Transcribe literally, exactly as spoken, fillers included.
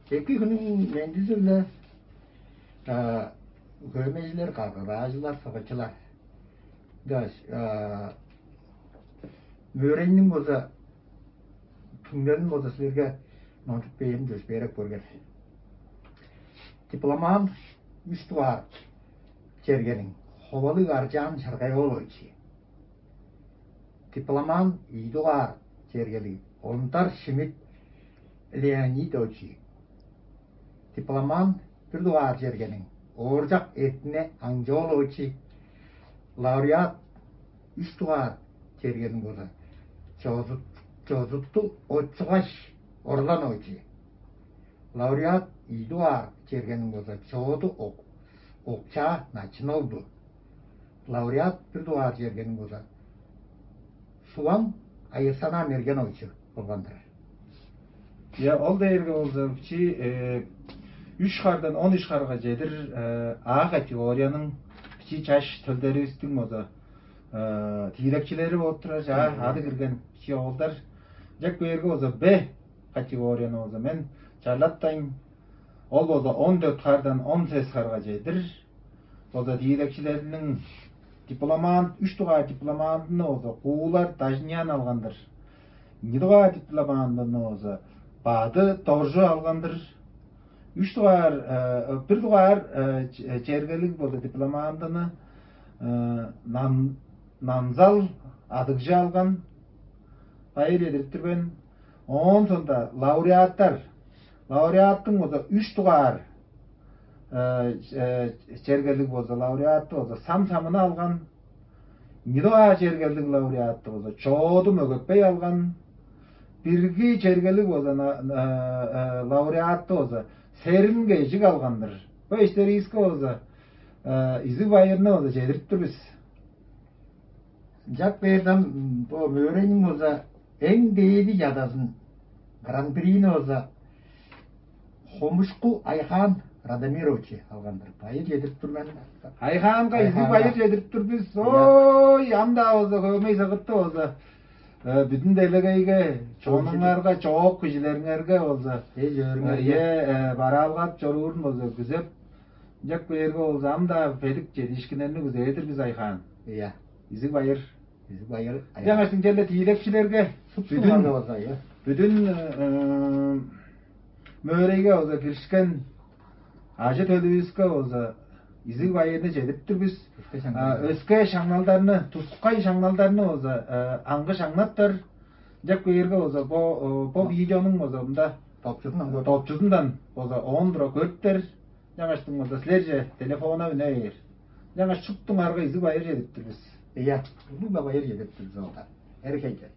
Эки хүнүң мендизи-биле, хөөмейжилер, кагыраажылар, сывычылар. Даш мөөрейниң болза түңнерин болза силерге номчуп бээрин чөпшээреп көргер. Дипломант үш дугаар чергениң Ховалыг Аржаан Шаргай-оолович. Дипломант ийи дугаар чергелиг Ондар Шимит Леонидович. Дипломант бир дугаар чергениң Ооржак Эртине Аңчоолович. Лауреат үш дугаар чергениң болза Чозут Чозутту Отчугаш Орланович. Лауреат ийи дугаар чергениң болза Чооду Ок Окчаа Начын-оолду. Лауреат бир дугаар чергениң болза Суваң Айырсанаа Мергенович болган-дыр. Я, ол дээрге болза бичии үш хардан он үш харга чедир А категорияның бичии чаш төлдеривистиң болза тиилекчилери болуп турар, чаа, ады кирген бичии оолдар. Чек бээрге болза Б категорияны болза мен чарлаттайн, ол болза он дөрт хардан он сес харга чедир болза тиилекчилериниң дипломант, үш дугаар дипломантыны болза Куулар Дажыньян алган-дыр. Ийи дугаар дипломантыны болза Бады Доржу алган-дыр. Үш дугаар, бир дугаар чергелиг болза дипломантыны Нам Намзал Адыгжы алган. Байыр чедирип тур мен. Оон соонда лауреаттар. Лауреаттың болза үш дугаар чергелиг болза лауреаты болза Сам Самыны алган. Ийи дугаар чергелиг лауреаты болза Чооду Мөгөпей алган. Бирги чергелиг болза лауреаты болза Серин Кежик алган-дыр. Бо эштерииске болза изиг байырны болза чедирип тур бис. Ынчап кээрден бо мөөрейниң болза эң дээди чадазын, гран-прини болза Хомушку Айхаан Радомирович алган-дыр. Байыр чедирип тур мен. Айхаанга изиг байыр чедирип тур бис. Ой, ам-даа болза хөөмей сагытты болза бүдүн делегейге, чонуңарга, чоок кижилериңерге болза, эш өөрүңерге, э, бараалгап чоруурун болза күзеп, ынчап кээрге болза, ам-даа бедик чедиишкиннерни күзээр-дир бис, Айхаан. Ийе. Изиг байыр. Изиг байыр. Ынчангаш силерге тиилекчилерге, шупту бүдүн, болза, ийе, бүдүн мөөрейге болза киришкен ажы-төлүвүске болза изиг байырны чедирип тур бис. Өске шаңналдарны, тускай шаңналдарны болза аңгы шаңнаптар. Ынчап кээрге болза бо бо видеонуң болза мында топчузундан, топчузундан болза оон тура көрүптер. Ынчангаштың болза силерже телефона үне бээр. Ынчангаш шуптуңарга изиг байыр чедирип тур бис. Ийе, улуг-ла байыр чедирип тур бис, оолдар. Эргейде.